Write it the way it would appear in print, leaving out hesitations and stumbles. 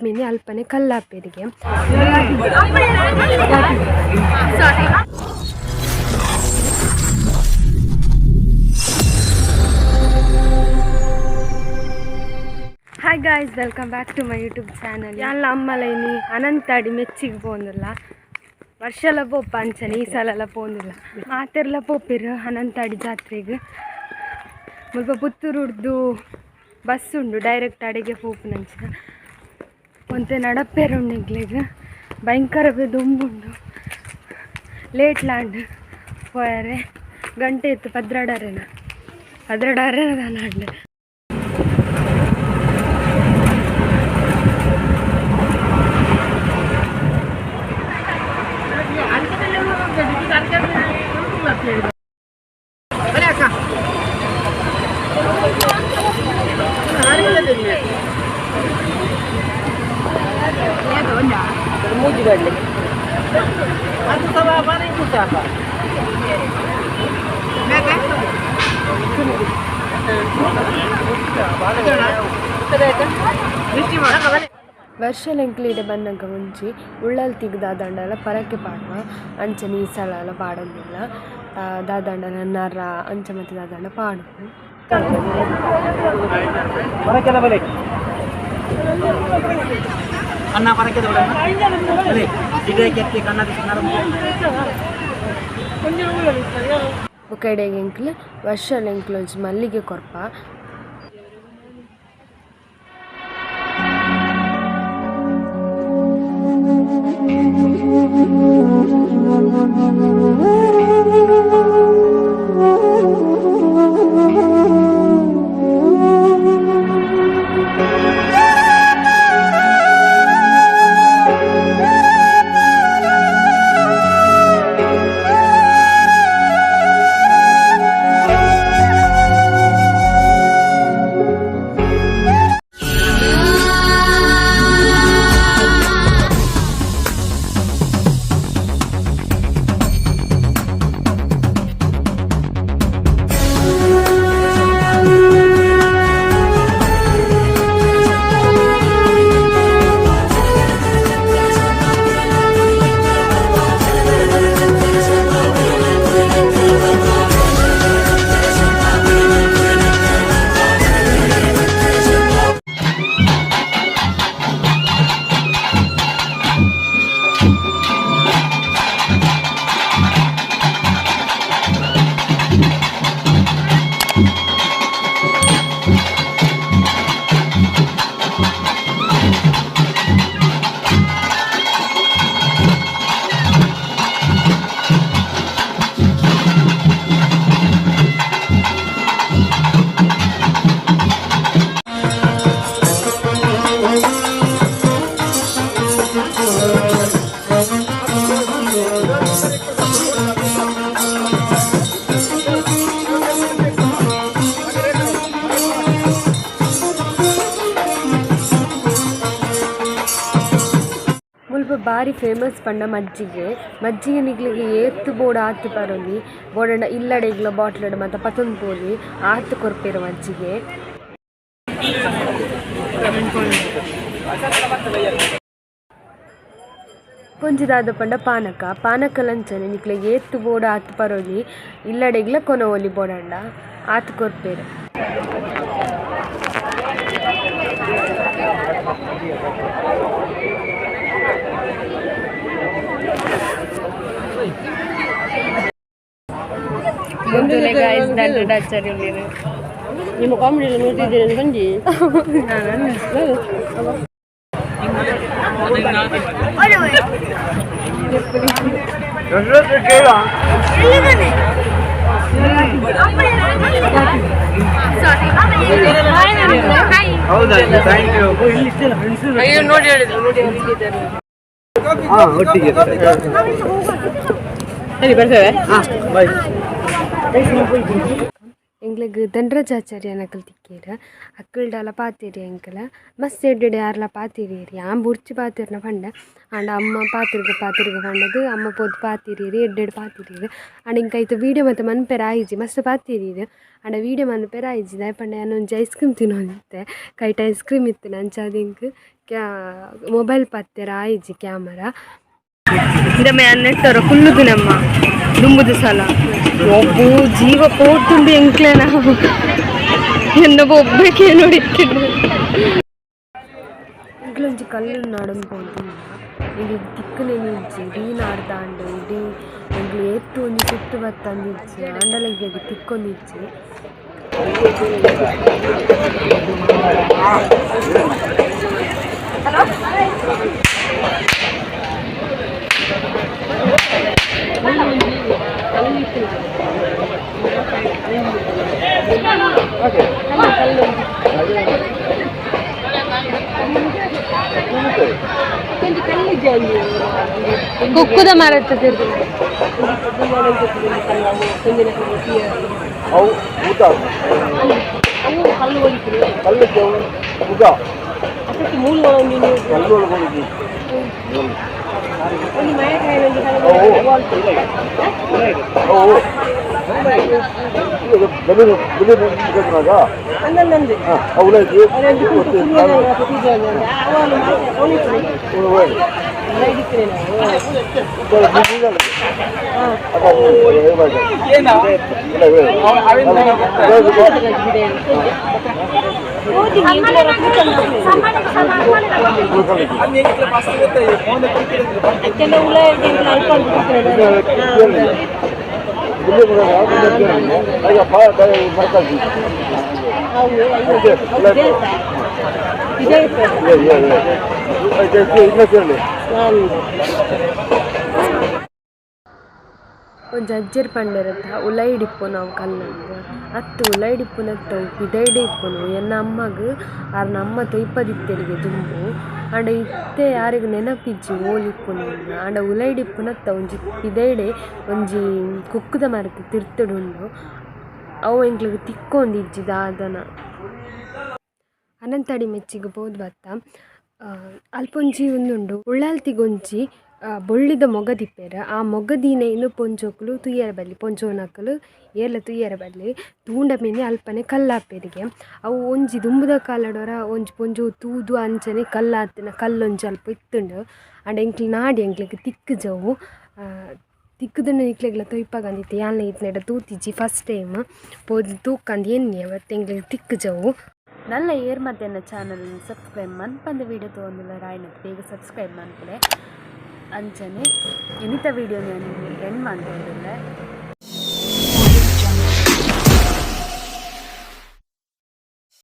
Mini ಅಲ್ಪನೆ ಕಲ್ಲಾಪೆರಿಗೆ. Hi guys, welcome back to my YouTube channel. ಎಲ್ಲ ಅಮ್ಮಲೈನಿ ಅನಂತಾಡಿ ಮೆಚ್ಚಿಗೆ ಪೋಂದಿಲ್ಲ. ವರ್ಷಲ ಪೋಪ ಅಂಚನೆ ಈ ಸಲಲ ಪೋಂದಿಲ್ಲ. ಮಾತೆರ್ಲ ಪೋಪಿರು ಅನಂತಾಡಿ ಜಾತ್ರೆಗೆ. ಮುಲ್ಪ ಪುತ್ತೂರುಡ್ದು ಬಸ್ ಉಂಡು, ಡೈರೆಕ್ಟ್ ಅಡೆಗೆ ಪೋಪುನಂಚ. ಒಂತೆ ನಡಪೇರುಂಡು ಎಂಕ್ಲೆಗ್. ಭಯಂಕರ ದೊಂಬುಂಡು. Late land ಪೋಯರೆ. ಗಂಟೆ ಇತ್ತು 12ಅರೆನ 12ಅರೆನ ದಾನ. ವರ್ಷ ಎಂಕ್ಲೀಡೆ ಬನ್ನಗ ಒಂಜಿ ಉಳ್ಳಾಲ್ ದಾದಂಡಲ ಪರಕೆ ಪಾಡುವ. ಅಂಚನೆ ಈ ಸಲ ಪಾಡೊಂದಿಲ್ಲ. ದಾದಂಡಲ ನರ ಅಂಚ ಮತ್ತೆ ದಾದಂಡ ಪಾಡುವ. ಅಣ್ಣ, ಪರಕೆದ ಇದೇ ಕಣ್ಣ. ಬೊಕ ಇಡೆಗ್ ಎಂಕ್ಲು ವರ್ಷಲ ಎಂಕ್ಲು ಒಂಜಿ ಮಲ್ಲಿಗೆ ಕೊರ್ಪ. ಮುಲ್ಪ ಬಾರಿ ಫೇಮಸ್ ಪಂಡ ಮಜ್ಜಿಗೆ. ಮಜ್ಜಿಗೆ ನಿಕ್ಲೆಗ್ ಏತ್ ಬೋಡು ಆತ್ ಪರೊಲಿ. ಬೋಡಂಡ ಇಲ್ಲಡೆಗ್ಲ ಬಾಟ್ಲಡ್ ಮಾತ ಪತೊಂದು ಪೋಲಿ, ಆತ್ ಕೊರ್ಪೆರ್ ಮಜ್ಜಿಗೆ. ಒಂಜಿ ದಾದ ಪಂಡ ಪಾನಕ. ಪಾನಕ ಲಂಚನೆ ನಿಕ್ಲೆಗ್ ಏತ್ ಬೋಡು ಆತ್ ಪರೊಲಿ. ಇಲ್ಲಡೆಗ್ಲ ಕೊನೊವೊಲಿ ಬೋಡಂಡ, ಆತ್ ಕೊರ್ಪೆರ್. ಗಾಯ್ಸ್, ದಂಡ ಉಳ್ಳೇರು. ನಿಮ್ಮ ಕಾಮಿಡಿ ನೋಡ್ತಿದ್ದೀರಿ ಬಂಜಿ. ಹೌದಾ? Thank you. ಅಯ್ಯೋ, ನೋಡಿ ಹೇಳಿದ್ರು, ನೋಡಿ ಅವ್ರು ಇಲ್ಲಿದ್ದಾರೆ. ಹಾಂ, ಒಟ್ಟಿಗೆ. ಸರಿ, ಬರ್ತೇವೆ. ಹಾಂ, ಬಾಯ್. ಎಂಕ್ಲೆಗ್ ದಂಡರಾಜಾಚಾರ್ಯನಕುಲು ತಿಕ್ಕೆರ್. ಅಕ್ಕಲ್ಡಲ ಪಾತೆರಿ ಎಂಕಲ. ಮಸ್ತ್ ಎಡ್ಡೆಡ್ ಯಾರ್ಲ ಪಾತೆರಿಯೆರ್. ಯಾನ್ ಬೊಡ್ಚಿ ಪಾತೆರ್ನ ಪಂಡೆ. ಆಂಡ ಅಮ್ಮ ಪಾತೆರ್ಗ ಪಾತೆರ್ಗ ಪಂಡದ್ ಅಮ್ಮ ಪೋದು ಪಾತೆರಿಯೆರ್. ಎಡ್ಡೆಡ್ ಪಾತೆರಿಯೆರ್. ಆಂಡ ಎಂಕ್ ಐತ ವೀಡಿಯೋ ಮಾತ ಮನ್ಪೆರೆ ಆಯಿಜಿ. ಮಸ್ತ್ ಪಾತೆರಿಯೆರ್, ಆಂಡ ವೀಡಿಯೋ ಮನ್ಪೆರೆ ಆಯಿಜಿ. ದಾಯೆ ಪಂಡ ಯಾನ್ ಒಂಜಿ ಐಸ್ ಕ್ರೀಮ್ ತಿನೊಂದಿತ್ತೆ. ಕೈಟ್ ಐಸ್ ಕ್ರೀಮ್ ಇತ್ತಿನ. ಅಂಚಾದ್ ಎಂಕ್ ಮೊಬೈಲ್ ಪತ್ತೆರ ಆಯಿಜಿ ಕ್ಯಾಮರಾ. ಇಂದಮೆ ನೆಟ್ಟರ ಕುಲ್ಲುದು ನಮ್ಮ ದುಂಬುದು ಸಲ ಒಬ್ಬು ಜೀವ ಪೋತುಂಡು ಎಂಕ್ಲೆನ ಎನ್ನ ಒಬ್ಬಕ್ಕೆ ನೋಡಿತ್ತಿದ್ದು. ಎಂಕ್ಲೊಂಜಿ ಕಲ್ಲು ನಾಡೊಂದು ಪೋಂತಿಲ್ಲ. ಎಂಕ್ಲೆಗ್ ತಿಕ್ಕುನೆ ಇಜ್ಜಿ. ಇಡೀ ನಾಡ್ದಾಂಡ್ ಇಡೀ ಎಂಕ್ಲು ಏತ್ ಒಂಜಿ ಸುತ್ತು ಬತ್ತಂದಿಜ್ಜಿ, ಆಂಡಲ ಎಂಕ್ಲೆಗ್ ತಿಕ್ಕೊಂದಿಜ್ಜಿ. ಕುಕ್ಕುದ ಮರತ್ತ. ಅವು ಊಟ ಕಲ್ಲು ಊಟ ಕಲ್ಲು ಒಳಗೆ. ಅವು ಅವು ಬಲೂನ್ ಬಲೂನ್ ಹಾಂ ಅವು. ಒಂಜಿ ಅಜ್ಜೆರ್ ಪಂಡೆರತ್ತ, ಉಲೈಡಿಪ್ಪುನವು ಕಲ್ಲಂದ್ ಅತ್ತ್, ಉಲೈಡಿಪ್ಪುನತ್ತ, ಅವು ಪಿದಯ್ಡೆ ಇಪ್ಪುನು. ಎನ್ನ ಅಮ್ಮಗ್ ಆರ್ನ ಅಮ್ಮ ತೊಯ್ಪದಿತ್ತೆರ್ಗೆ ದುಂಬು. ಆಂಡ ಇತ್ತೆ ಆರೆಗ್ ನೆನಪಿಜ್ಜಿ ಓಲು ಇಪ್ಪುನು. ಆಂಡ ಉಲೈಡಿಪ್ಪುನತ್ತ, ಒಂಜಿ ಪಿದಯ್ಡೆ ಒಂಜಿ ಕುಕ್ಕುದ ಮರತ ತಿರ್ತುಡು ಉಂಡು. ಅವು ಎಂಕ್ಲೆಗ್ ತಿಕ್ಕೊಂದಿಜ್ಜಿ ದಾದನ. ಅನಂತಡಿ ಮೆಚ್ಚಿಗ್ ಪೋದು ಬತ್ತ. ಅಲ್ಪ ಒಂಜಿ ಉಂದುಂಡು, ಉಳ್ಳಾಲ್ತಿಗೊಂಜಿ ಬೊಳ್ಳಿದ ಮೊಗ ದೀಪೆರ್. ಆ ಮೊಗ ದೀನೈನ್ ಪೊಂಜೋಕುಲು ತೂಯೆರೆ ಬಲ್ಲಿ, ಪೊಂಜೊವುನಕುಲು ಏರ್ಲ ತೂಯೆರೆ ಬಲ್ಲಿ. ತೂಂಡ ಮಿನಿ ಅಲ್ಪನೆ ಕಲ್ಲಾಪೆರಿಗೆ. ಅವು ಒಂಜಿ ದುಂಬುದ ಕಾಲಡ್ ಒರ ಒಂಜಿ ಪೊಂಜೋವು ತೂದು ಅಂಚನೆ ಕಲ್ಲಾತಿನ ಕಲ್ಲೊಂಜಿ ಅಲ್ಪ ಇತ್ತುಂಡು. ಆಂಡ ಎಂಕ್ಲು ನಾಡಿ ಎಂಕ್ಲೆಗ್ ತಿಕ್ಕುಜಿ ಅವು. ತಿಕ್ಕುದುಂಡ ನಿಕ್ಲೆಗ್ಲ ತೊಯ್ಪಾಗಂದಿತ್ತೆ. ಯಾನ್ಲ ಈತ್ನೇಟ ತೂತಿಜಿ, ಫಸ್ಟ್ ಟೈಮ್ ಪೋದು ತೂಕಂದ್ ಎನ್ನಿಯೆ, ಬಟ್ ಎಂಕ್ಲೆಗ್ ತಿಕ್ಕುಜಿ ಅವು. ನಲ್ಲ ಏರ್ ಮತ್ತೆ ಎನ್ನ ಚಾನಲ್ ಸಬ್ಸ್ಕ್ರೈಬ್ ಮನ್ಪಂದ ವೀಡಿಯೋ ತೋಂದುಲ್ಲ ರಾಯ್ನತ್ ಬೇಗ ಸಬ್ಸ್ಕ್ರೈಬ್ ಮನ್ಪುಲೆ. ಅಂಚನೆ ಇನಿತ ವೀಡಿಯೋ ನಾನು ಎಂಡ್ ಮಾಡ್ಕೊಂಡಿಲ್ಲ.